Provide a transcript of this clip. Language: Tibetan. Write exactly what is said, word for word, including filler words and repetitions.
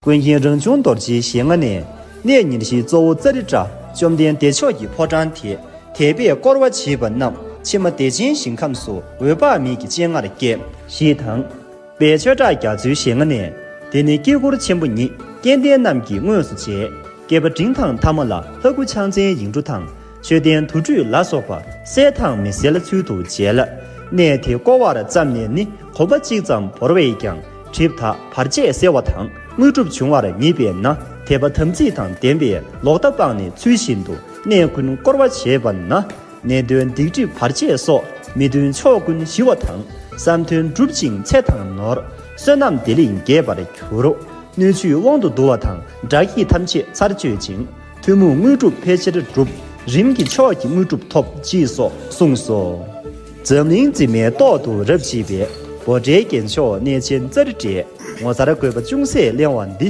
ཀུན་མཁྱེན་རང་བྱུང་རྡོ་རྗེའི་ཞལ་སྔ་ནས། གནས་ཉེར་བཞིའི་གཙོ་བོ་ཙཱ་རི་ཏྲ། བཅོམ་ལྡན་བདེ་མཆོག་གི་ཕོ་བྲང་དེ། དད་པས་བསྐོར་བ་བྱེད་པ་རྣམས། ཕྱི་མ་བདེ་ཆེན་ཞིང་ཁམས་སུ། འོད་དཔག་མེད་ཀྱི་སྤྱན་སྔར་བསྐྱེད། ཞེས་དང་། པའི་ཆོས་གྲགས་རྒྱ་མཚོའི་ཞལ་སྔ་ནས། དེ་ནི་དཀྱིལ་འཁོར་ཆེན་པོ་ཉིད། སྐལ་ལྡན་རྣམས་ཀྱིས་དངོས་སུ་མཇལ། བསྐལ་པ་འབྲིང་དང་ཐ་མ་ལ། ལྷ་སྐུ་ཕྱག་མཚན་ཡིག་འབྲུ་དང་། མཆོད་རྟེན་དུར་ཁྲོད་ལ་སོགས་པ། གསལ་དང་མི་གསལ་ཚུལ་དུ་མཇལ། གནས་དེ་བསྐོར་བར་བརྩམས་ནས་ནི། གོམ་པ་གཅིག་ཙམ་བོར་བས་ཀྱང་། གྲིབ་དག་བར་ཆད་སེལ་བ་དང་། དངོས་གྲུབ་འབྱུང་བར་ངེས་པས་ན། དད་པ་དམ་ཚིག་དང་ལྡན་པས། ལོག་ལྟ་སྤངས་ནས་ཚུལ་བཞིན་དུ། གནས་ཀུན་བསྐོར་བ་བྱས་པ་ན། ནད་གདོན་སྡིག་སྒྲིབ་བར་ཆད་སོགས། མི་མཐུན་ཕྱོགས་ཀུན་ཞི་བ་དང་། བསམ་དོན་འགྲུབ་ཅིང་ཚེ་དང་ནོར། བསོད་ནམས་བདེ་ལེགས་རྒྱས་པར་འགྱུར། སྣོད་བཅུད་དབང་དུ་འདུ་བ་དང་། དགྲ་བགེགས་ཐམས་ཅད་ཚར་གཅོད་ཅིང་། ཐུན་མོང་དངོས་གྲུབ་ཕལ་ཆེར་འགྲུབ། རིམ་གྱིས་མཆོག་གི་དངོས་གྲུབ་ཐོབ། ཅེས་སོགས་གསུངས་སོ། འཛམ་གླིང་འཛིན་མའི་ཏོག་ཏུ་རབ་བརྗིད་པའི། འབོད་སྒྲའི་རྒྱན་མཆོག་གནས་ཆེན་ཙཱ་རི་ཏྲའི། ངོ་མཚར་བཀོད་པ་ཅུང་ཟད་གླེང་བ་འདི།